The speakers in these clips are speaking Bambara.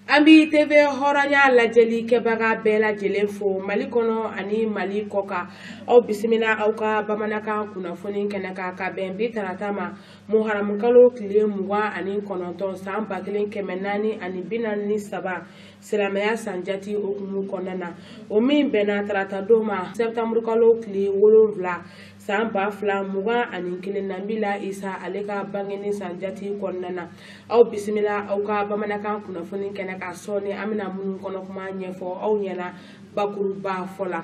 An bɛ TV hɔrɔnya lajɛli kɛbaga bɛɛ lajɛlen fo Mali kɔnɔ ani Mali kɔkan. Aw bisimila aw ka bamanankan kunnafoni kɛnɛ kan ka bɛn bi tarata ma muharamu kalo tile 29 san 1443 silamɛya sanjati hukumu kɔnɔna na, o min bɛnna tarata don ma septembre kalo tile 7 san 2021 Nabila Isa ale ka bangeni sanjati kɔnɔna na. Aw bisimila aw ka bamanankan kunnafoni kɛnɛ kan sɔɔni an bɛna minnu kɔnɔ kuma ɲɛfɔ aw ɲɛna bakuruba fɔ la.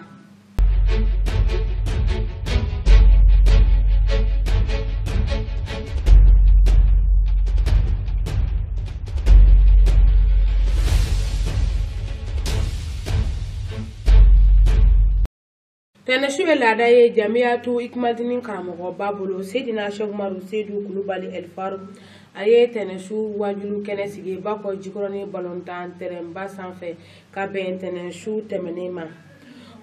Tɛnɛsu ye laada ye Jamiyatu Ikumadini karamɔgɔba bolo Seydina Cheikh Umaru Seydou Kulubali El Farou a ye tɛnɛsu wajulu kɛnɛ sigi Bakɔ Jikɔrɔni balontan tɛrɛnba sanfɛ ka bɛn tɛnɛsu tɛmɛnen ma.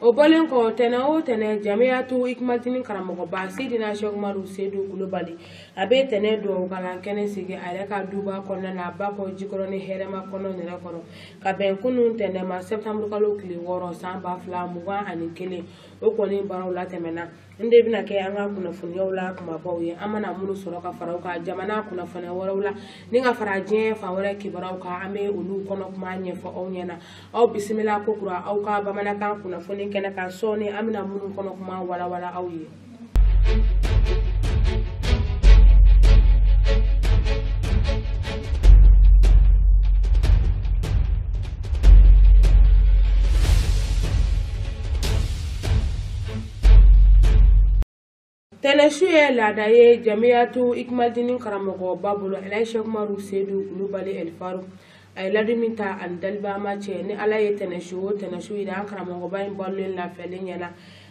O bɔlen kɔ tɛnɛ o tɛnɛ Jamiyatu Ikumadini karamɔgɔba Seydina Cheikh Umaru Seydou Kulubali a bɛ tɛnɛ duwawu kɛnɛ sigi a yɛrɛ ka duba kɔnɔna na Bakɔ Jikɔrɔni hɛrɛma kɔnɔ nɛrɛ kɔrɔ ka bɛn kunun tɛnɛ ma septembre kalo tile 6 san 2021. O kɔni baaraw latɛmɛna n de bɛna kɛ an ka kunnafoniyaw la kumabaw ye an mana minnu sɔrɔ ka fara u kan jamana kunnafoniya wɛrɛw la ni ka fara diɲɛ fan wɛrɛ kibaruyaw kan an bɛ olu kɔnɔ kuma ɲɛfɔ aw ɲɛna. Aw bisimila ko kura aw ka bamanankan kunnafoni kɛnɛ kan sɔɔni an bɛna minnu kɔnɔ kuma walawala aw ye. Tɛnɛsu ye laada ye Jamiyatu Ikumadini karamɔgɔba bolo Elhaji Cheikh Umaru Seydou Kulubali El Farou a ye ladu min ta ani dalibama cɛ ni Ala ye tɛnɛsu o tɛnɛsu yira an karamɔgɔba in balolen lafiyalen ɲɛna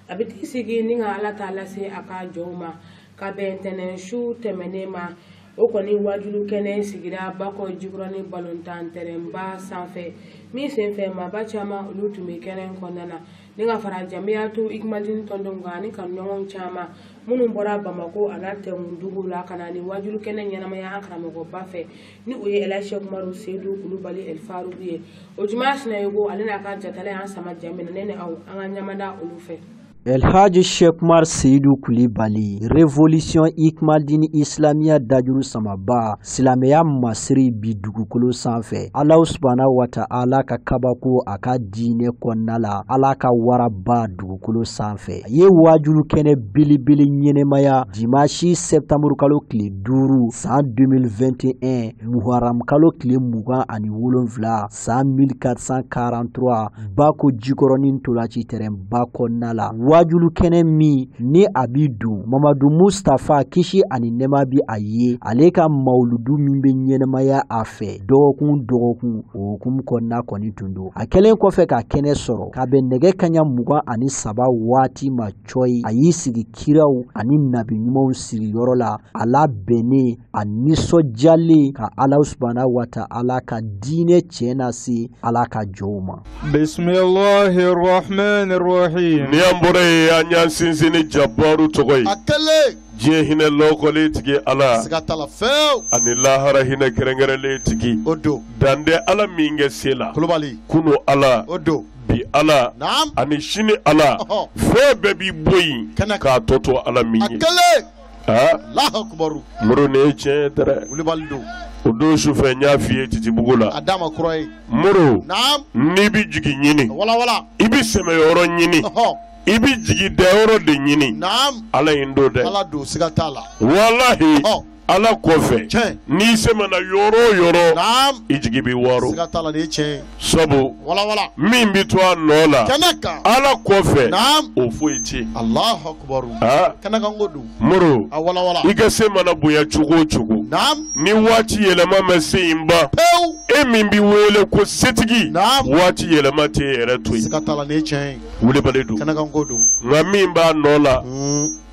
a bɛ t'i sigi ni ka Ala ta lase a ka jɔnw ma ka bɛn tɛnɛsu tɛmɛnen ma. O kɔni wajulu kɛnɛ sigira Bakɔ Jikɔrɔni balontan tɛrɛnba sanfɛ min senfɛ maaba caman olu tun bɛ kɛnɛ kɔnɔna na ni ka fara Jamiyatu Ikumadini tɔndenw kan ani kanuɲɔgɔnw caman minnu bɔra Bamakɔ a n'a Tɛnkundugu la ka na ni wajulu kɛnɛ ɲɛnamaya an karamɔgɔba fɛ ni o ye Elhaji Cheikh Umaru Seydou Kulubali El Farou ye. O Juma Sinayogo ale n'a ka jatala y'an sama jɛ minɛ ne ni aw an ka ɲamada olu fɛ. Elhaji Cheikh Umar Seydou Kulibali Révolution Ikumadini Islamiya dajuru samaba silamɛya masiri bi dugukolo sanfɛ Alahu subahana wa ta'ala ka kabako a ka diinɛ kɔnɔna la Ala ka waraba dugukolo sanfɛ a ye wajulu kɛnɛ belebele ɲɛnɛmaya dimanche septembre kalo tile 5 san 2021 Muharram kalo tile 27 san 1443 Bako Jikɔrɔni ntolaci tɛrɛnba kɔnɔna la wajulu kɛnɛ min ni a bi don Mamadu Mustafa kisi ani nɛma bi a ye ale ka mawuludu min bɛ ɲɛnɛmaya a fɛ dɔgɔkun dɔgɔkun o hukumu kɔnɔna kɔni tun don. A kɛlen kɔfɛ ka kɛnɛ sɔrɔ ka bɛn nɛgɛ kanɲɛ 23 waati ma cɔyi a y'i sigi kiraw ani nabi ɲumanw sigiyɔrɔ la a labɛnnen a nisɔndiyalen ka Alahu subahana wa ta'ala ka diinɛ tiɲɛ lase Ala ka jɔnw ma. Bismillahir Rahmanir Rahim. Ni an bɔra yen an y'an sinsin ni Jabaru tɔgɔ ye. A kɛlen. Diɲɛ hinɛ lɔkɔlen tigi Ala. Siga t'a la fewu. Ani lahara hinɛ kɛrɛnkɛrɛnlen tigi. O don. Dan tɛ Ala min kɛ se la. Kulubali. Kunu Ala. O don. Bi Ala. Naam. Ani sini Ala. Fɛn bɛɛ b'i bɔ yen. Kɛnɛ k'a tɔ to Ala min ye. A kɛlen. Aa. Alahu akubaru. Moro nin ye tiɲɛ ye dɛrɛ. Kulubali don. O don sufɛ n y'a f'i ye Titibugu la. A d'a ma kura ye. Moro. Naam. N'i bɛ jigin ɲini. Wala wala. I bɛ sɛmɛyɔrɔ ɲini. Ɔhɔ. I bɛ jigi dayɔrɔ de ɲini. Naam. Ala in don dɛ. Ala don siga t'a la. Walahi. Ɔhɔ. Ala kɔfɛ. Tiɲɛ. N'i sɛmɛna yɔrɔ o yɔrɔ. Naam. I jigi bɛ waaro. Siga t'a la nin ye tiɲɛ ye. Sabu. Wala wala. Min bɛ to a nɔ la. Kɛnɛ kan. Ala kɔfɛ. Naam. O foyi tɛ yen. Alahu akubaru. Aa. Kɛnɛ kan ko don. Moro. A wala wala. I ka se mana bonya cogo o cogo. Naam. Ni waati yɛlɛma ma se in ban. Pewu. E min bɛ wele ko setigi. Naam. Waati yɛlɛma t'e yɛrɛ to yen. Siga t'a la nin ye tiɲɛ ye. Wulibali don. Kɛnɛ kan ko don. Nka min b'a nɔ la.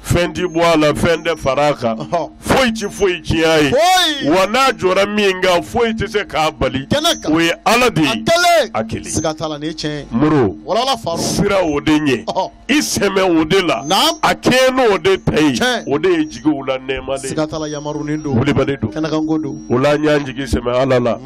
Fɛn ti bɔ a la fɛn tɛ fara a kan. Foyi ti foyi tiɲɛ a ye. Foyi. Wa n'a jɔra min kan foyi tɛ se k'a bali. Kɛnɛ kan. O ye Ala de ye. A kɛlen. A kelen. Siga t'a la, nin ye tiɲɛ ye. Moro. Walawala Faru. Sira o de ɲɛ. I sɛmɛ o de la. Naam. A kɛ n'o de ta ye. Tiɲɛ. O de ye jigiw la nɛɛmalen. Siga t'a la, yamarunin don. Wulibali don. Kɛnɛkanko don. O la an y'an jigi sɛmɛ Ala la.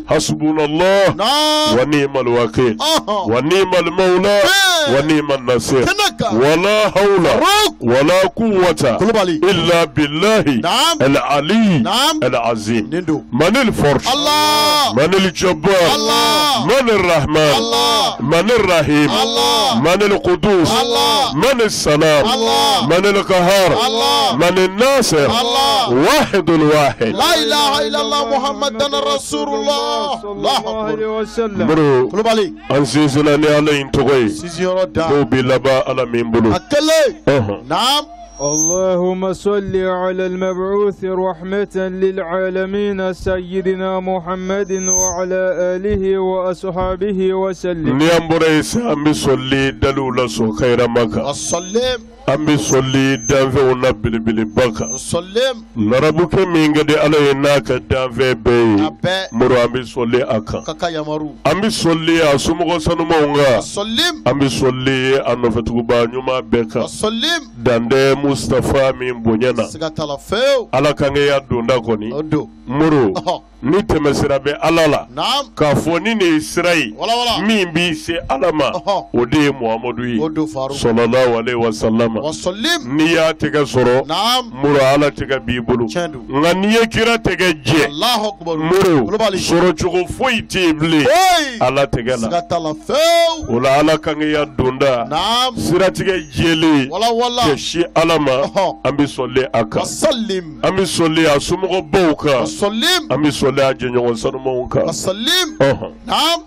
Hasubunallah. Naam. Wa ni'mal wakil. Ɔhɔn. Wa ni'mal mawla. Tiɲɛ. Wa ni'man nasir. Kɛnɛ kan. Wala hawla. Faruk. Wala quwwata. Kulubali. Illa billahi. Naam. Al-Ali. Naam. Al-Azim. Nin don. Man al-Farsh. Allah. من الجبار الله. من الرحمن الله. من الرحيم الله. من القدوس الله. من السلام الله. من القهار الله. من الناصر الله. واحد الواحد. La ilaha illallah Muhammadan Rasulullah. صلى Allahu الله akbar. عليه وسلم. Moro Kulubali. an sinsinna ni Ala in tɔgɔ ye Sinsin yɔrɔ da. n'o bɛ laban Ala min bolo. A kelen. Ɔhɔn. Naam. اللهم صل على المبعوث رحمة للعالمين سيدنا محمد وعلى آله وأصحابه وسلم. Ni an bɔra yen sisan, an bɛ sɔli daliw la sɔn kayirama kan. Wasalim. An bɛ sɔli danfɛnw na belebeleba kan. Wasalim. Larabukɛ min ka di Ala ye n'a ka danfɛn bɛɛ ye. A bɛɛ. Moro an bɛ sɔli a kan. Ka ka yamaru. An bɛ sɔli a somɔgɔ sanumanw kan. Wasalim. An bɛ sɔli a nɔfɛtuguba ɲuman bɛɛ kan. Wasalim. Dantɛ Mustafa min bonya na. Siga t'a la fewu. Ala kan kɛ ya donda kɔni. O don. Moro Ɔhɔ. ni tɛmɛsira bɛ Ala la. Naam. K'a fɔ ni nin ye sira ye. Walawala. Min b'i se Ala ma. Ɔhɔ. O de ye Muhamadu ye. O don Faru. Sɔlɔlahu alaihi wa sallama. Wasalim. N'i y'a tɛgɛ sɔrɔ. Naam. Moro Ala tɛgɛ b'i bolo. Tiɲɛ don. Nka n'i ye kira tɛgɛ jɛ. Allahu akbar. Moro Kulubali. sɔrɔcogo foyi tɛ yen bilen. Oyi. Ala tɛgɛ la. Siga t'a la fewu. O la Ala kan kɛ ya donda. Naam. Siratigɛ jɛlen. Walawala. Ka si Ala ma. Ɔhɔ. An bɛ sɔli a kan. Wasalim. An bɛ sɔli a somɔgɔbaw kan. Wasalim. An bɛ sɔli a jɛɲɔgɔn sanumanw kan. Wasalim. Ɔhɔn. Naam.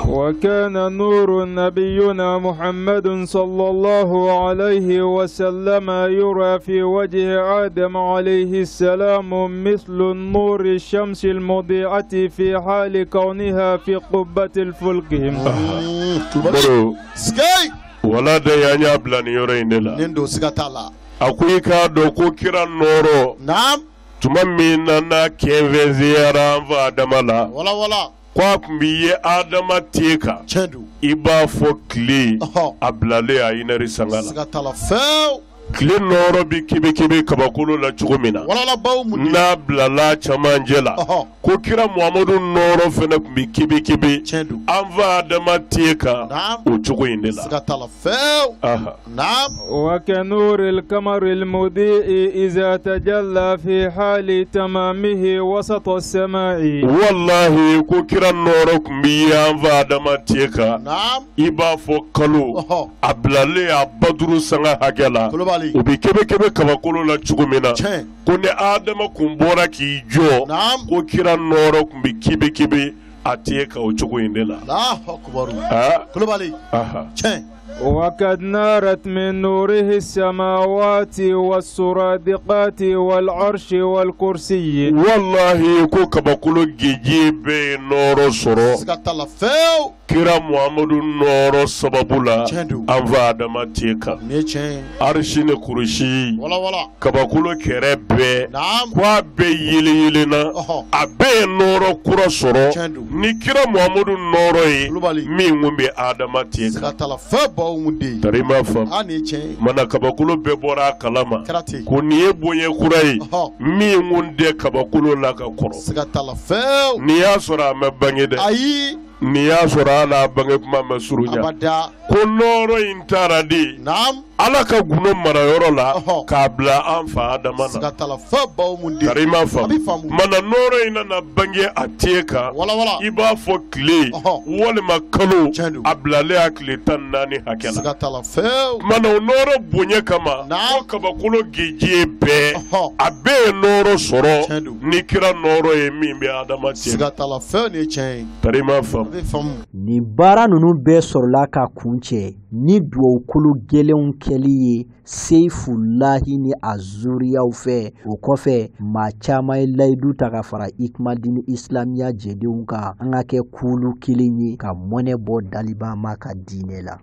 وكان نور نبينا محمد صلى الله عليه وسلم يرى في وجه آدم عليه السلام مثل نور الشمس المضيئة في حال كونها في قبة الفلك. Kulubali. Moro Sikei. wala da y'an y'a bila nin yɔrɔ in de la. Nin don siga t'a la. A ko i k'a dɔn ko kira nɔɔrɔ Naam. tuma min na n'a kɛnfɛnsiyara an fa Adama la. Walawala. Ko a tun bɛ ye Adama te kan. Tiɲɛ don. I b'a fɔ tile Ɔhɔ. a bilalen a inɛri sanga la. Siga t'a la fewu. Tile nɔɔrɔ bɛ kebekebe kabakolo la cogo min na. Walawala baw mun de. N'a bilala cɛmancɛ la. Ɔhɔ. Ko kira Muhamadu nɔɔrɔ fɛnɛ tun bɛ kebekebe Tiɲɛ don. an fa Adama te kan Naam. o cogo in de la. Siga t'a la fewu. Aha. Naam. وكنور القمر المضيء إذا تجلى في حال تمامه وسط السماء. Walahi ko kira nɔɔrɔ tun bɛ ye an fa Adama te kan. Naam. I b'a fɔ kalo Ɔhɔ. a bilalen a baduru sanga hakɛ la. Kulubali. O bɛ kebekebe kabakolo la cogo min na. Tiɲɛ. Ko ni Adama kun bɔra k'i jɔ. Naam. Ko kira nɔɔrɔ tun bɛ kebekebe a te kan o cogo in de la. Allahu akbar. Aa Kulubali. aha. Tiɲɛ. وقد نارت من نوره السماوات والسرادقات والعرش والكرسي. Walahi ko kabakolo geje bɛɛ ye nɔɔrɔ sɔrɔ. Siga t'a la fewu. Kira Muhamadu nɔɔrɔ sababu la. Tiɲɛ don. An fa Adama te kan. Nin ye tiɲɛ ye. Arisi ni kurusi. Walawala. Kabakolo kɛrɛ bɛɛ. Naam. Ko a bɛɛ yelen yelenna. Ɔhɔ. A bɛɛ ye nɔɔrɔ kura sɔrɔ. Tiɲɛ don. Ni kira Muhamadu nɔɔrɔ ye. Kulubali. Min kun bɛ Adama te kan. Siga t'a la fɛn baw mun de ye. Tari m'a faamu. A nin ye tiɲɛ ye. Mana kabakolo bɛɛ bɔra a kalama. Kɛra ten. Ko nin ye bonya kura ye. Ɔhɔ. Min kun tɛ kabakolo la ka kɔrɔ. Siga t'a la fewu. N'i y'a sɔrɔ a ma bange dɛ. Ayi. N'i y'a sɔrɔ hali a bange kuma ma surunya. Abada. Ko nɔɔrɔ in taara de. Naam. Ala ka gundo marayɔrɔ la. Ɔhɔ. K'a bila an fa Adama na. Siga t'a la fɛn baw mun de ye. Tari m'a A bɛ faamu. faamu. Mana nɔɔrɔ in nana bange a te kan. Walawala. I b'a fɔ tile Ɔhɔ. walima kalo Tiɲɛ don. a bilalen a tile 14 hakɛ la. Siga t'a la fewu. Mana o nɔɔrɔ bonya kama. Naam. Ko kabakolo geje bɛɛ. Ɔhɔ. A bɛɛ ye nɔɔrɔ sɔrɔ. Tiɲɛ don. Ni kira nɔɔrɔ ye min bɛ Adama te. Siga t'a la fewu nin ye tiɲɛ ye. Tari m'a A faamu. bɛ faamu. Nin baara ninnu bɛɛ sɔrɔla ka kuncɛ ni dugawukolo gɛlɛnw kɛli ye Seyifulahi ni a zuriyaw fɛ. O kɔfɛ maa caman ye layidu ta ka fara Ikumadini Isilamiya jɛdenw kan an ka kɛ kulu kelen ye ka mɔnɛ bɔ Dalibama ka diinɛ la.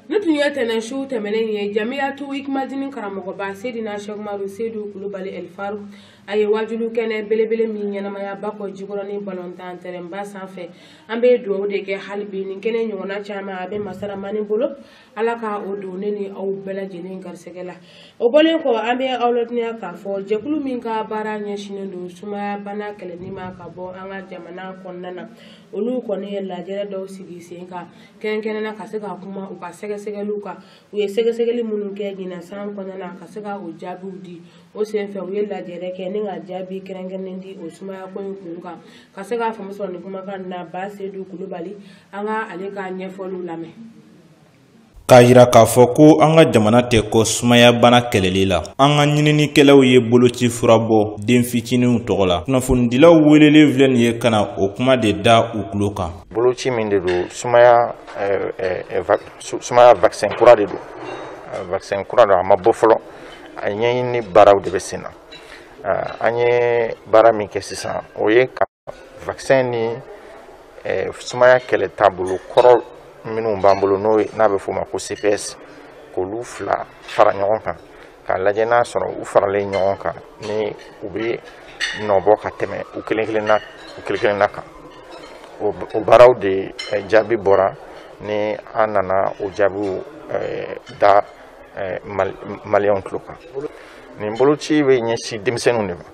Ne tun ye tɛnɛnsu tɛmɛnen ye Jamiyatu Ikumadini karamɔgɔba Seydina Sɛkumaru Seyidu Kulubali Ɛlifaru, a ye wajulu kɛnɛ belebele min ɲɛnamaya Bakɔ Jikɔrɔni balontan tɛrɛnba sanfɛ. An bɛ dugawu de kɛ hali bi nin kɛnɛ ɲɔgɔnna caman a bɛ masaramani bolo, Ala ka o don ne ni aw bɛɛ lajɛlen garisɛgɛ la. O bɔlen kɔ, an bɛ aw ladɔnniya k'a fɔ jɛkulu min ka baara ɲɛsinnen don sumaya bana kɛlɛli ma ka bɔ an ka jamana kɔnɔna na, olu kɔni ye lajɛrɛ dɔw sigi sen kan kɛrɛnkɛrɛnnenya ka se ka kuma u ka sɛgɛsɛgɛliw kan. U ye sɛgɛsɛgɛli minnu kɛ ɲinan san kɔnɔna na, ka se ka o jaabiw di. O senfɛ, u ye lajɛrɛ kɛ ni ka jaabi kɛrɛnkɛrɛnnen di o sumaya ko in kun kan. Ka se k'a faamu sɔrɔ nin kumakan na, Ba Sedu Kulubali, an ka ale ka ɲɛfɔliw lamɛn. K'a yira k'a fɔ ko an ka jamana tɛ kɔ sumayabana kɛlɛli la, an ka ɲininikɛlaw ye boloci fura bɔ den fitininw tɔgɔ la. Kunnafonidilaw welelen filɛ nin ye ka na o kuma de da u tulo kan. Boloci min de don, sumaya vaccin kura de don, vaccin kura don, a ma bɔ fɔlɔ, a ɲɛɲini baaraw de bɛ sen na. An ye baara min kɛ sisan, o ye ka vaccin ni sumaya kɛlɛ taabolo kɔrɔ minnu b'an bolo, n'o n'a bɛ f'o ma ko CPS, k'olu fila fara ɲɔgɔn kan k'a lajɛ n'a sɔrɔ u faralen ɲɔgɔn kan ni u bɛ nɔ bɔ ka tɛmɛ u kelen kelenna kan. O baaraw de jaabi bɔra ni an nana o jaabiw da Maliyɛnw tulo kan. Nin boloci bɛ ɲɛsin denmisɛnninw de ma,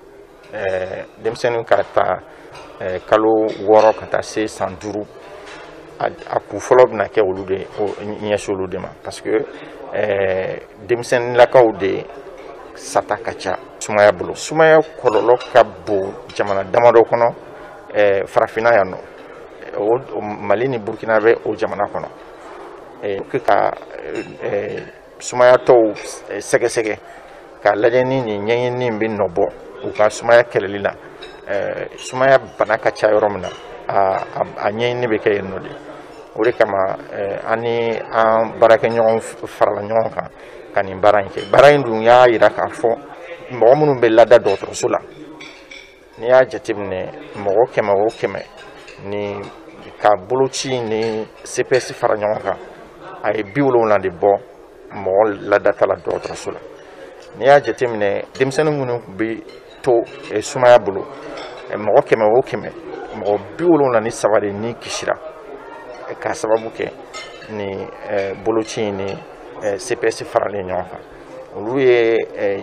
denmisɛnninw ka ta kalo 6 ka taa se san 5. A kun fɔlɔ bɛna kɛ olu de ɲɛsin olu de ma, parce que denmisɛnninlakaw de sata ka ca sumaya bolo. Sumaya kɔlɔlɔ ka bon jamana damadɔ kɔnɔ farafinna yan nɔ, o Mali ni Burukina bɛ o jamana kɔnɔ. Ka sumayatɔw sɛgɛsɛgɛ k'a lajɛ ni nin ɲɛɲinini bɛ nɔ bɔ u ka sumaya kɛlɛli la. Sumaya bana ka ca yɔrɔ min na, a ɲɛɲini bɛ kɛ yen nɔ de. O de kama an ni an baarakɛɲɔgɔnw farala ɲɔgɔn kan ka nin baara in kɛ. Baara in dun y'a yira k'a fɔ mɔgɔ minnu bɛ lada dɔgɔtɔrɔso la, n'i y'a jateminɛ mɔgɔ 100 o 100, ni ka boloci ni CPS fara ɲɔgɔn kan, a ye 70 de bɔ mɔgɔ ladata la dɔgɔtɔrɔso la. N'i y'a jateminɛ denmisɛnnin minnu bɛ to sumaya bolo, mɔgɔ 100 o 100, mɔgɔ 73 de ni kisira k'a sababu kɛ ni boloci in ni CPS faralen ɲɔgɔn kan. Olu ye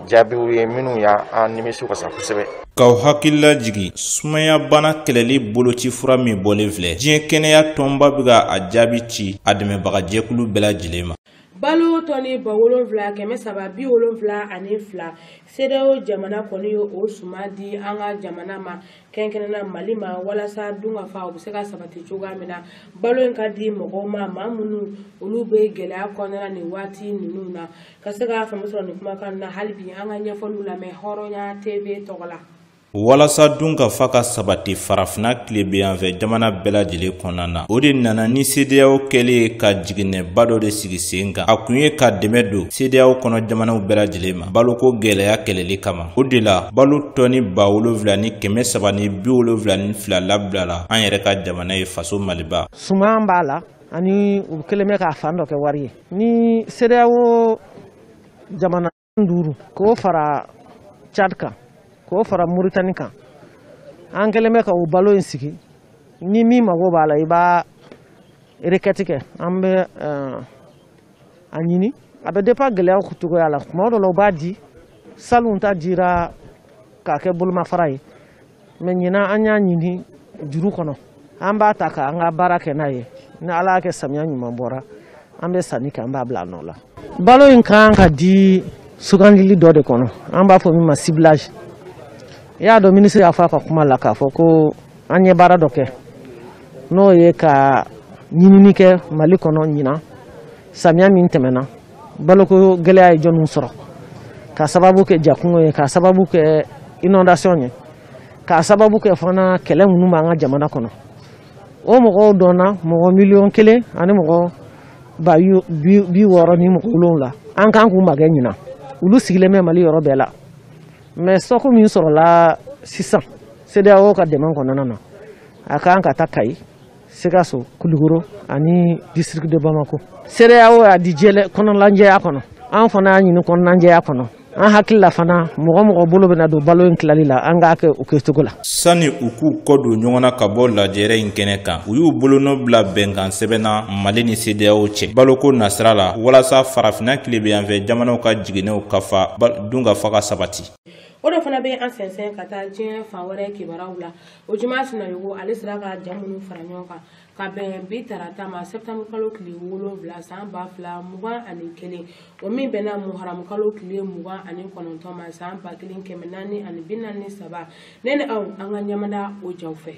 jaabiw ye minnu y'an nimisi wasa kosɛbɛ. K'aw hakilila jigin, sumayabana kɛlɛli boloci fura min bɔlen filɛ, diɲɛ kɛnɛya tɔnba bɛ ka a jaabi ci a dɛmɛbagajɛkulu bɛɛ lajɛlen ma. Balo tɔni 7372, CEDEAO jamana kɔni ye o suma di an ka jamana ma, kɛrɛnkɛrɛnnenya Mali ma, walasa dunkafa o bɛ se ka sabati cogoya min na. Balo in ka di mɔgɔw ma, maa minnu olu bɛ gɛlɛya kɔnɔna nin waati ninnu na. Ka se ka faamu sɔrɔ nin kumakan na, hali bi an ka ɲɛfɔliw lamɛn Hɔrɔnya TV tɔgɔ la. Walasa dun ka fa ka sabati farafinna tilebiyanfɛ jamana bɛɛ lajɛlen kɔnɔna na, o de nana ni CEDEAO kɛlen ka jiginɛba dɔ de sigi sen kan. A kun ye ka dɛmɛ don CEDEAO kɔnɔ jamanaw bɛɛ lajɛlen ma baloko gɛlɛya kɛlɛli kama. O de la balo tɔni 7372 labilala an yɛrɛ ka jamana ye, faso Maliba. Suman b'a la ani u kɛlen bɛ k'a fan dɔ kɛ wari ye ni CEDEAO jamana duuru, k'o fara Tchad kan, k'o fara Muritani kan. An kɛlen bɛ ka o balo in sigi, ni min mago b'a la, i b'a requête kɛ, an bɛ a ɲini. A bɛ dépend gɛlɛyaw cogoya la. Tuma dɔw la u b'a di, salon ta dira k'a kɛ bolomafara ye, mais ɲinan an y'a ɲini juru kɔnɔ, an b'a ta k'an ka baara kɛ n'a ye. Ni Ala y'a kɛ samiya ɲuman bɔra, an bɛ sanni kɛ, an b'a bila a nɔ la. Balo in kan ka di sugandili dɔ de kɔnɔ, an b'a fɔ min ma ciblage. I y'a dɔn, minisiri y'a fɔ a ka kuma la k'a fɔ ko an ye baara dɔ kɛ, n'o ye ka ɲinini kɛ Mali kɔnɔ ɲinan samiya min tɛmɛna, baloko gɛlɛya ye jɔnniw sɔrɔ, k'a sababu kɛ jakungo ye, k'a sababu kɛ inondation ye, k'a sababu kɛ fana kɛlɛ minnu b'an ka jamana kɔnɔ. O mɔgɔw dɔnna mɔgɔ 1,000,000 ani mɔgɔ ba 60 ni mɔgɔ 7. An kan k'u magɛn ɲinan, olu sigilen bɛ Mali yɔrɔ bɛɛ la. Mais stock min sɔrɔla sisan CEDEAO ka dɛmɛ kɔnɔna na, a kan ka taa Kayi. Sikaso, Kulukoro ani district de Bamako. CEDEAO y'a di jɛlɛ kɔnɔlanjɛya kɔnɔ, an fana y'a ɲini kɔnɔnajɛya kɔnɔ. An hakili la fana mɔgɔ mɔgɔ bolo bɛna don balo in tilali la, an k'a kɛ o kɛcogo la. Sani u k'u kɔ don ɲɔgɔn na ka bɔ lajɛrɛ in kɛnɛ kan, u y'u bolonɔ bila bɛnkan sɛbɛn na Mali ni CEDEAO cɛ baloko nasira la, walasa farafinna tilebiyanfɛ jamanaw ka jiginɛw ka fa dun ka fa ka sabati. O de fana bɛ an sɛnsɛn ka taa diɲɛ fan wɛrɛ kibaruyaw la. O juma Sinayogo ale sera ka ja minnu fara ɲɔgɔn kan ka bɛn bi tarata ma septembre kalo tile 7 san 2021, o min bɛnna muharamu kalo tile 29 ma san 1443. Ne ni aw an ka ɲamada o jaw fɛ.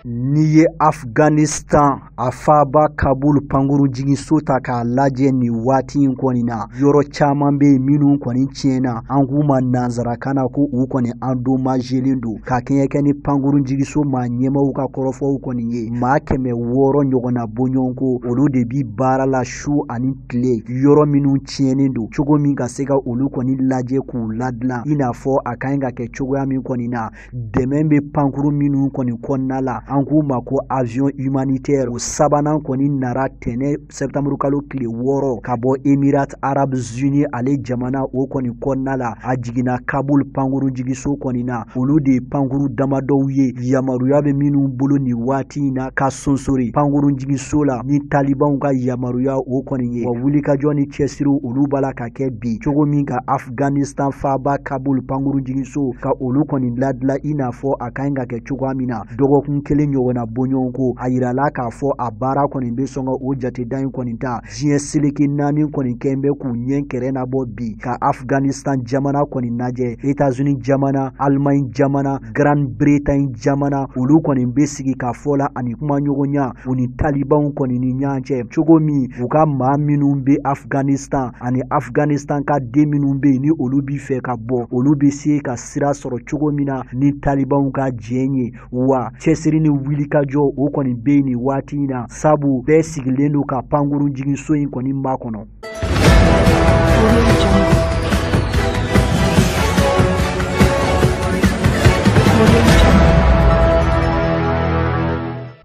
N'i ye Afghanistan a faaba Kabul pankurunjiginso ta k'a lajɛ nin waati in kɔni na, yɔrɔ caman bɛ yen minnu kɔni tiɲɛna, an k'u ma nanzarakan na ko u kɔni endommagelen don. Ka kɛɲɛ kɛ ni pankurunjiginso maa ɲɛmaaw ka kɔrɔfɔw kɔni ye, maa 600 ɲɔgɔnna bɔɲɔgɔnko olu de bi baara la su ani tile, yɔrɔ minnu tiɲɛnen don cogo min ka se ka olu kɔni lajɛ k'u ladilan i n'a fɔ a ka ɲi ka kɛ cogoya min kɔni na. Dɛmɛ bɛ pankuru minnu kɔni kɔnɔna la, an k'u ma ko avion humanitaire. O sabanan kɔni nara tɛnɛ septembre kalo tile 6 ka bɔ Emirats Arabes Unis ale jamana o kɔni kɔnɔna la. A jiginna Kabul pankurunjiginso kɔni na. Olu de ye pankuru damadɔw ye yamaruya bɛ minnu bolo nin waati in na ka sonsori pankurunjiginso la ni talibanw ka yamaruya o kɔni ye. Wa wulikajɔ ni cɛsiriw olu b'a la ka kɛ bi cogo min ka Afghanistan faaba Kabul pankurunjiginso ka olu kɔni ladila i n'a fɔ a ka ɲi ka kɛ cogoya min na. Dɔgɔkun kelen ɲɔgɔnna bɔɲɔgɔnko a yirala k'a fɔ a baara kɔni bɛ sɔn ka o jateda in kɔni ta. Diɲɛ seleke 4 kɔni kɛn bɛ k'u ɲɛ kɛrɛ nabɔ bi ka Afghanistan jamana kɔni lajɛ. États-Unis jamana, Allemagne jamana, Grande-Bretagne jamana, olu kɔni bɛ sigi ka fɔ la ani kumaɲɔgɔnya u ni talibanw kɔni ni ɲɔgɔn cɛ, cogo min u ka maa minnu bɛ Afghanistan ani Afghanistan ka den minnu bɛ yen ni olu b'i fɛ ka bɔ, olu bɛ se ka sira sɔrɔ cogo min na ni talibanw ka jɛn ye. Wa cɛsiri ni wulikajɔ o kɔni bɛ yen nin waati in na, sabu bɛɛ sigilen don ka pankurunjiginso in kɔni makɔnɔ.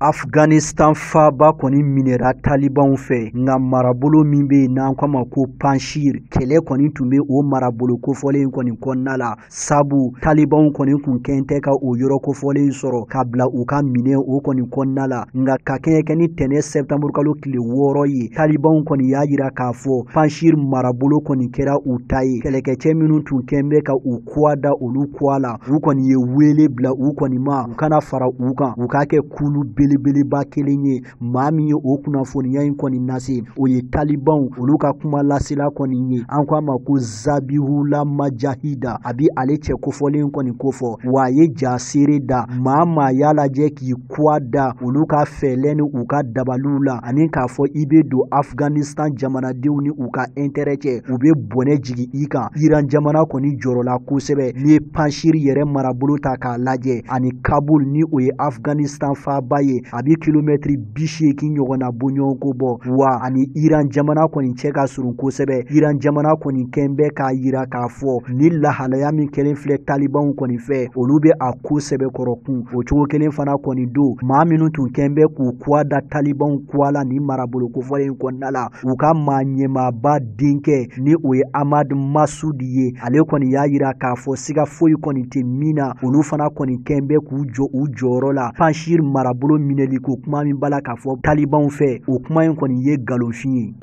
Afghanistan faaba kɔni minɛra talibanw fɛ, nka marabolo min bɛ yen n'an k'a ma ko Panjshir, kɛlɛ kɔni tun bɛ o marabolo kofɔlen kɔni kɔnɔna la, sabu talibanw kɔni kun kɛn tɛ ka o yɔrɔ kofɔlen sɔrɔ ka bila u ka minɛ o kɔni kɔnɔna la. Nka ka kɛɲɛ kɛ ni tɛnɛ septembre kalo tile 6 ye, talibanw kɔni y'a jira k'a fɔ Panjshir marabolo kɔni kɛra u ta ye. Kɛlɛkɛcɛ minnu tun kɛn bɛ ka u kuwa da olu kuwa la, u kɔni ye wele bila u kɔni ma u kana fara u kan, u k'a kɛ kulu belebeleba kelen ye. Maa min ye o kunnafoniya in kɔni lase, o ye talibanw olu ka kuma lasela kɔni ye. An ko a ma ko Zabihula Majahida. A bi ale cɛ kofɔlen kɔni kofɔ, wa a ye ja seere da maa y'a lajɛ k'i kuwa da olu ka fɛɛlɛ ni u ka dabaliw la, ani k'a fɔ i bɛ don Afghanistan jamanadenw ni u ka intérêt cɛ, u bɛ bɔnɛ jigin i kan. Iran jamana kɔni jɔrɔla kosɛbɛ. N'i ye Panjshir yɛrɛ marabolo ta k'a lajɛ ani Kabul ni o ye Afghanistan faaba ye, a bɛ kilomɛtiri 80 ɲɔgɔnna bɔɲɔgɔnko bɔ. Wa ani Iran jamana kɔni cɛ ka surun kosɛbɛ. Iran jamana kɔni kɛn bɛ k'a yira k'a fɔ ni lahalaya min kɛlen filɛ talibanw kɔni fɛ, olu bɛ a ko sɛbɛkɔrɔ kun. O cogo kelen fana kɔni don, maa minnu tun kɛn bɛ k'u kuwa da talibanw kuwa la nin marabolo kofɔlen in kɔnɔna la, u ka maa ɲɛmaaba denkɛ ni o ye Ahmad Masud ye, ale kɔni y'a yira k'a fɔ siga foyi kɔni tɛ min na, olu fana kɔni kɛn bɛ k'u jɔ u jɔyɔrɔ la. Panjshir marabolo minɛli ko kuma min b'a la k'a fɔ talibanw fɛ, o kuma in kɔni ye nkalonfin ye.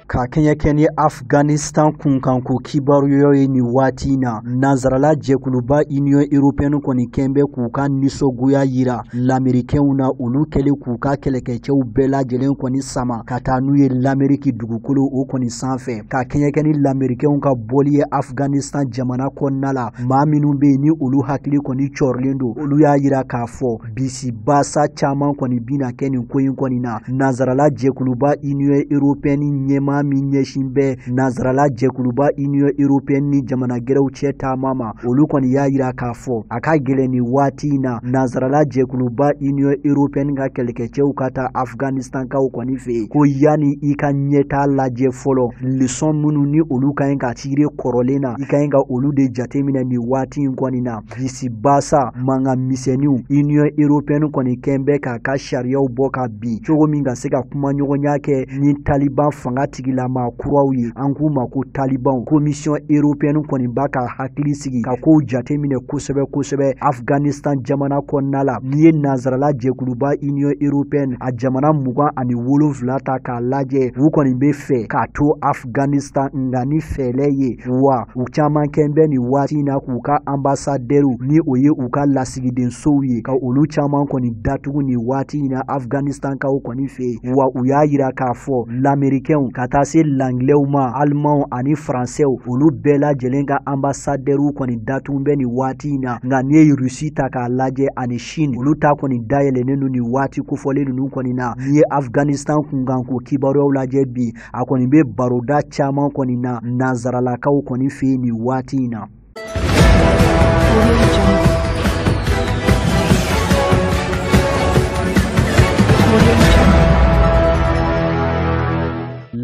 Ka kɛɲɛ kɛ ni Afghanistan kunkanko kibaruyaw ye nin waati in na, nanzarala jɛkuluba Union européenne kɔni kɛn bɛ k'u ka nisɔngoya yira lamɛrikɛnw na, olu kɛlen k'u ka kɛlɛkɛcɛw bɛɛ lajɛlen kɔni sama ka taa n'u ye lamɛriki dugukolo o kɔni sanfɛ. Ka kɛɲɛ kɛ ni lamɛrikɛnw ka bɔli ye Afghanistan jamana kɔnɔna la, maa minnu bɛ yen ni olu hakili kɔni cɔrilen don, olu y'a yira k'a fɔ bisibasa caman kɔni bɛna kɛ nin ko in kɔni na. Nanzarala jɛkuluba Union européenne ɲɛmaa min ɲɛsin bɛ nanzarala jɛkuluba Union européenne ni jamana gɛrɛw cɛ taama ma, olu kɔni y'a yira k'a fɔ a ka gɛlɛn nin waati in na nanzarala jɛkuluba Union européenne ka kɛlɛkɛcɛw ka taa Afghanistan kaw kɔni fɛ yen, ko yanni i ka ɲɛtaa lajɛ fɔlɔ, leçon minnu ni olu ka ɲi ka tirer kɔrɔlen na, i ka ɲi ka olu de jateminɛ nin waati in kɔni na. Bisibasa mankan misɛnninw, Union européenne kɔni kɛn bɛ k'a ka sariyaw bɔ ka bin cogo min ka se ka kumaɲɔgɔnya kɛ ni Taliban fanga tigilama kuraw ye, an k'u ma ko Talibanw. Commission européenne kɔni b'a ka hakili sigi ka kow jateminɛ kosɛbɛ kosɛbɛ Afghanistan jamana kɔnɔna la. N'i ye nanzarala jɛkuluba Union européenne a jamana 27 ta k'a lajɛ, u kɔni bɛ fɛ k'a to Afghanistan nka ni fɛɛrɛ ye, wa u caman kɛn bɛ nin waati in na k'u ka ambassadɛriw ni o ye u ka lasigidensow ye ka olu caman kɔni datugu nin waati in na Afghanistan kaw kɔni fɛ yen. Wa u y'a yira k'a fɔ l'américains ka taa se l'anglais ma, allemands ani français, olu bɛɛ lajɛlen ka ambassadɛriw kɔni datugu bɛ nin waati in na. Nka n'i ye Russie ta k'a lajɛ ani Chine, olu ta kɔni dayɛlɛnnen don nin waati kofɔlen ninnu kɔni na. N'i ye Afghanistan kunkanko kibaruyaw lajɛ bi, a kɔni bɛ baroda caman kɔni na nanzaralakaw kɔni fɛ yen nin waati in na.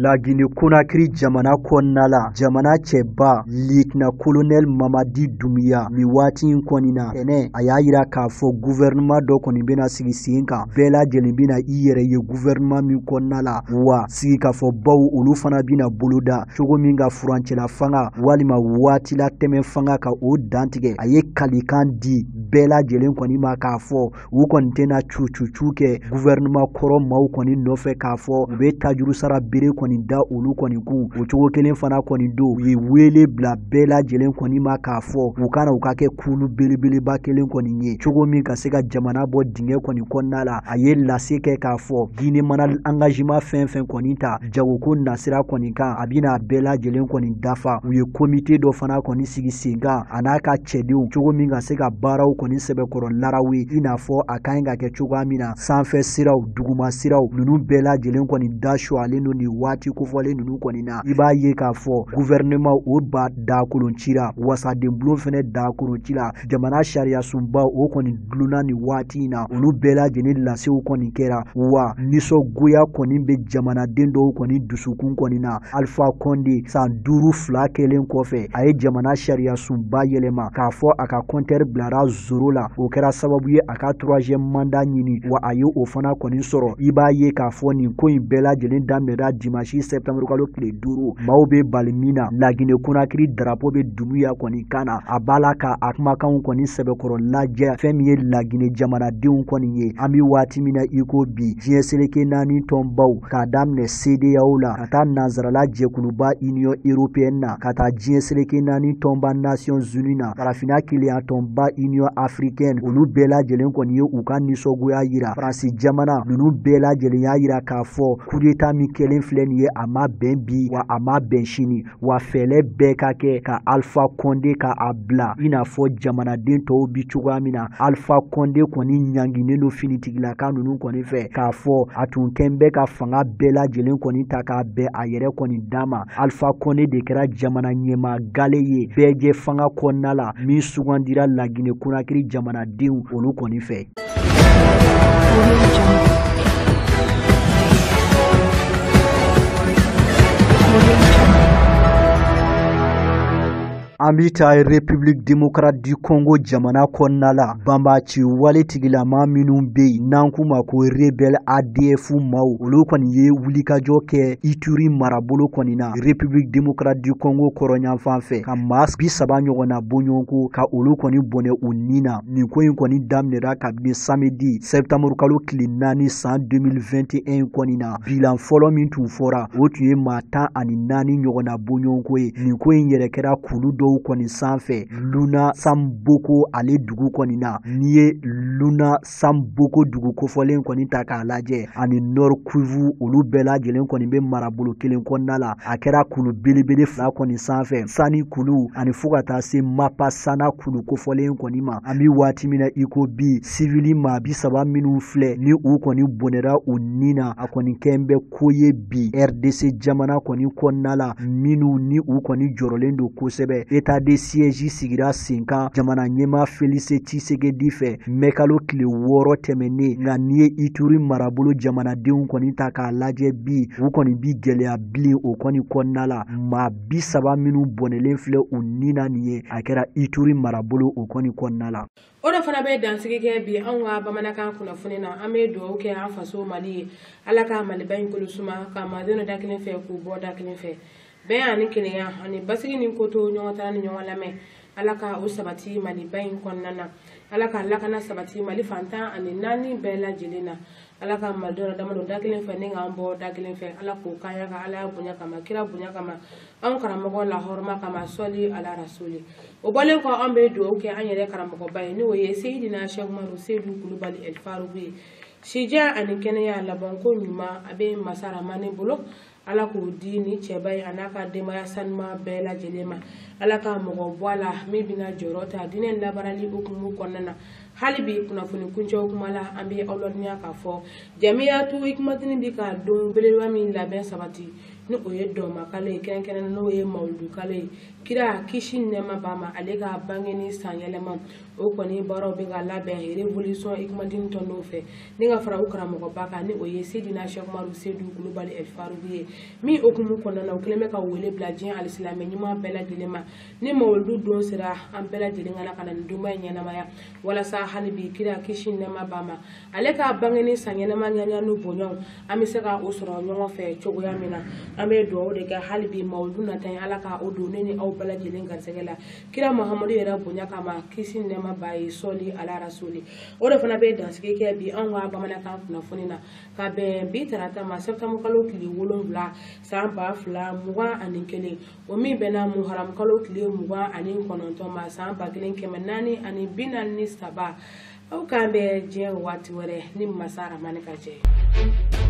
Lagine Conakry jamana kɔnɔna la, jamana cɛba lieutenant colonel Mamadi Doumbouya nin waati in kɔni na, tɛnɛ a y'a yira k'a fɔ gouvernement dɔ kɔni bɛna sigi sen kan, bɛɛ lajɛlen bɛna i yɛrɛ ye gouvernement min kɔnɔna la, wa sigikafɔbaw olu fana bɛna boloda cogo min ka furancɛla fanga walima waatila tɛmɛ fanga ka o dantigɛ. A ye kalikan di bɛɛ lajɛlen kɔni ma k'a fɔ u kɔni tɛna cucucu kɛ gouvernement kɔrɔ maaw kɔni nɔfɛ k'a fɔ u bɛ tajuru sara bere kɔni da olu kɔni kun. O cogo kelen fana kɔni don, u ye wele bila bɛɛ lajɛlen kɔni ma k'a fɔ u kana u ka kɛ kulu belebeleba kelen kɔni ye cogo min ka se ka jamana bɔ dingɛ kɔni kɔnɔna la. A ye lase kɛ k'a fɔ Guinée mana engagement fɛn fɛn kɔni ta jagoko nasira kɔni kan, a bɛna bɛɛ lajɛlen kɔni dafa. U ye komite dɔ fana kɔni sigi sen kan a n'a ka cɛdenw cogo min ka se ka baaraw kɔni sɛbɛkɔrɔ laraw ye, i n'a fɔ a ka ɲi ka kɛ cogoya min na. Sanfɛ siraw, duguma siraw ninnu bɛɛ lajɛlen kɔni da suwalen don nin waati kofɔlen ninnu kɔni na. I b'a ye k'a fɔ gouvernement o ba dakolon cira, wasadenbulon fɛnɛ dakolon cira, jamana sariya sunba o kɔni dulonna nin waati in na, olu bɛɛ lajɛlen lasew kɔni kɛra. Wa nisɔngoya kɔni bɛ jamanaden dɔw kɔni dusukun kɔni na. Alpha Condé san 5 fila kɛlen kɔfɛ, a ye jamana sariya sunba yɛlɛma k'a fɔ a ka compteur bilara zéro la, o kɛra sababu ye a ka 3e mandat ɲini, wa a ye o fana kɔni sɔrɔ. I b'a ye k'a fɔ nin ko in bɛɛ lajɛlen daminɛra dimanche septembre kalo tile 5, maaw bɛ bali min na Lagine Conakry drapeau bɛ Doumbouya kɔni kan na, a b'a la ka a kumakanw kɔni sɛbɛkɔrɔ lajɛ fɛn min ye Lagine jamanadenw kɔni ye. An bɛ waati min na i ko bi, diɲɛ seleke 4 tɔnbaw k'a daminɛ CEDEAO la ka taa nanzarala jɛkuluba Union européenne na ka taa diɲɛ seleke 4 tɔnba Nations Unies na, farafinna kelenya tɔnba Union africaine, olu bɛɛ lajɛlen kɔni ye u ka nisɔngoya yira. Faransi jamana ninnu bɛɛ lajɛlen y'a yira k'a fɔ coup d'état min kɛlen filɛ nin ye, a ma bɛn bi wa a ma bɛn sini, wa fɛɛrɛ bɛɛ ka kɛ ka Alpha Condé ka a bila i n'a fɔ jamanaden tɔw bi cogoya min na. Alpha Condé kɔni ɲanginen don finitigilaka ninnu kɔni fɛ k'a fɔ a tun kɛn bɛ ka fanga bɛɛ lajɛlen kɔni ta k'a bɛn a yɛrɛ kɔni d'a ma. Alpha Condé de kɛra jamana ɲɛmaa gale ye bɛɛjɛ fanga kɔnɔna la min sugandira Lagine Conakry jamanadenw olu kɔni fɛ. An bɛ taa République démocrate du Congo jamana kɔnɔna la, banbaanci wale tigilama minnu bɛ yen n'an k'u ma ko rebelle ADF maaw, olu kɔni ye wulikajɔ kɛ Ituri marabolo kɔni na République démocrate du Congo kɔrɔnyanfan fɛ ka maa 30 ɲɔgɔnna bɔɲɔgɔnko ka olu kɔni bɔnɛ u ni na. Nin ko in kɔni daminɛra kabini samedi septembre kalo tile 4 san 2021 kɔni na. Bilan fɔlɔ min tun fɔra, o tun ye maa 14 ɲɔgɔnna bɔɲɔgɔnko ye. Nin ko in yɛrɛ kɛra kulu dɔw dɔw kɔni sanfɛ Luna Samboko ale dugu kɔni na. N'i ye Luna Samboko dugu kofɔlen kɔni ta k'a lajɛ ani Nord Kivu, olu bɛɛ lajɛlen kɔni bɛ marabolo kelen kɔnɔna la. A kɛra kulu belebele 2 kɔni sanfɛ, Sani kulu ani fo ka taa se Mapasana kulu kofɔlen kɔni ma. An bɛ waati min na i ko bi, sivili maa 30 minnu filɛ ni u kɔni bɔnɛra u ni na, a kɔni kɛn bɛ ko ye bi RDC jamana kɔni kɔnɔna la, minnu ni u kɔni jɔrɔlen don kosɛbɛ. État de siège sigira sen kan jamana ɲɛmaa Félix Tshisekedi fɛ mɛkalo tile 6 tɛmɛnen. Nka n'i ye Ituri marabolo jamanadenw kɔni ta k'a lajɛ bi, u kɔni bi gɛlɛya bilen o kɔni kɔnɔna la. Maa 30 minnu bɔnɛlen filɛ u ni na nin ye, a kɛra Ituri marabolo o kɔni kɔnɔna la. O de fana bɛ dansigi kɛ bi anw ka bamanankan kunnafoni na. An bɛ dugawu kɛ an faso Mali ye, Ala ka Maliba in kolo suma, ka maadenw da kelen fɛ k'u bɔ da kelen fɛ. Bɛn ani kelenya ani basigi ni koto ɲɔgɔn ta ni ɲɔgɔn lamɛn, Ala ka o sabati Maliba in kɔnɔna na. Ala ka lakana sabati Mali fantan ani 4 bɛɛ lajɛlen na. Ala ka malidenw dama don da kelen fɛ ni k'an bɔ da kelen fɛ. Ala k'o kanya ka Ala bonya kama, kira bonya kama, anw karamɔgɔ la hɔrɔma kama, sɔli ala rasuli. O bɔlen kɔ, an bɛ dugawu kɛ an yɛrɛ karamɔgɔba ye, n'o ye Seyidina Cheikh Umaru Seydou Kulubali El Faruku ye. Sijɛ ani kɛnɛya labanko ɲuman a bɛ masa Ramani bolo, Ala k'o di ni cɛba ye a n'a ka denbaya sanuma bɛɛ lajɛlen ma. Ala ka mɔgɔ bɔ a la min bɛna jɔyɔrɔ ta diinɛ labaarali hukumu kɔnɔna na. Hali bi kunnafoni kuncɛw kuma la, an bɛ aw ladɔnniya k'a fɔ Jamiyatu Hikmatini bi ka don belebeleba min labɛn sabati, ni o ye dɔnmakalo ye, kɛrɛnkɛrɛnnen n'o ye mawuludukalo ye. Kira kisi nɛɛma b'a ma, ale ka bange ni san yɛlɛma o kɔni baaraw bɛ ka labɛn Révolution Hikmatini tɔndenw fɛ, ni ka fara u karamɔgɔba kan, ni o ye Seyidina Cheikh Umaru Seydou Kulubali El Faruku ye. Min hukumu kɔnɔna na, u kɛlen bɛ ka wele bila diɲɛ alisilamɛ ɲuman bɛɛ lajɛlen ma. Ni mawuludu don sera, an bɛɛ lajɛlen ka na ka na nin donba in ɲɛnamaya, walasa hali bi kira kisi nɛɛma b'a ma, ale ka bange ni san yɛlɛma ɲɛɲɛ n'u bonyaw, an bɛ se ka o sɔrɔ ɲɔgɔn fɛ cogoya min na. An bɛ dugawu de kɛ hali bi mawuludu nata in, Ala ka o don ne ni aw bɛɛ lajɛlen garisɛgɛ la, kira Muhamadu yɛrɛ bonya kama, kisi nɛɛma b'a ye, sɔli ala rasuli. O de fana bɛ dansigi kɛ bi anw ka bamanankan kunnafoni na, ka bɛn bi tarata ma, septembre kalo tile 7 san 2021, o min bɛnna muharam kalo tile 29 ma san 1443. Aw k'an bɛn diɲɛ waati wɛrɛ ni masa Ramani ka jɛ.